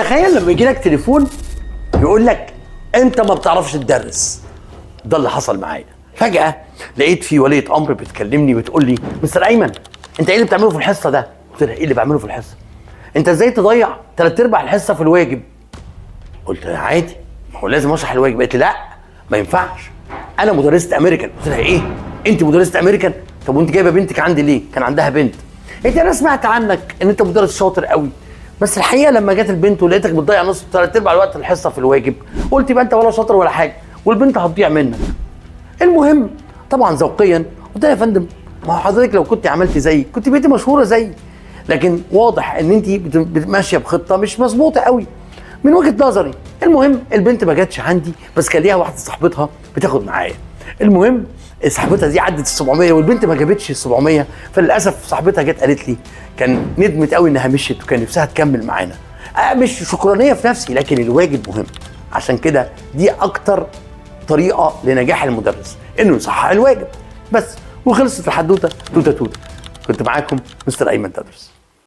تخيل لما يجي لك تليفون يقول لك انت ما بتعرفش تدرس. ده اللي حصل معايا. فجأة لقيت في ولية أمر بتكلمني بتقول لي مستر أيمن، أنت إيه اللي بتعمله في الحصة ده؟ قلت لها إيه اللي بعمله في الحصة؟ أنت إزاي تضيع 3/4 الحصة في الواجب؟ قلت لها عادي، ما هو لازم أشرح الواجب. قالت لي لا ما ينفعش، أنا مدرسة أمريكان. قلت لها إيه؟ أنت مدرسة أمريكان؟ طب وأنت جايبة بنتك عندي ليه؟ كان عندها بنت. قالت لي أنا سمعت عنك إن أنت مدرس شاطر قوي، بس الحقيقة لما جت البنت ولقيتك بتضيع نص 3/4 الوقت الحصة في الواجب، قلت يبقى أنت ولا شاطر ولا حاجة، والبنت هتضيع منك. المهم طبعا ذوقيا قلت لها يا فندم، ما هو حضرتك لو كنت عملتي زيي كنت بقيتي مشهورة زيي، لكن واضح ان انت ماشية بخطه مش مظبوطة قوي من وجهه نظري. المهم البنت ما جاتش عندي، بس كان ليها واحدة صاحبتها بتاخد معايا. المهم صاحبتها دي عدت ال 700 والبنت ما جابتش ال 700، فللاسف صاحبتها جت قالت لي كان ندمت قوي انها مشيت وكان نفسها تكمل معانا. مش شكرانيه في نفسي، لكن الواجب مهم. عشان كده دي اكتر طريقه لنجاح المدرس، انه يصحح الواجب بس. وخلصت الحدوتة توته توته. كنت معاكم مستر ايمن تدرس.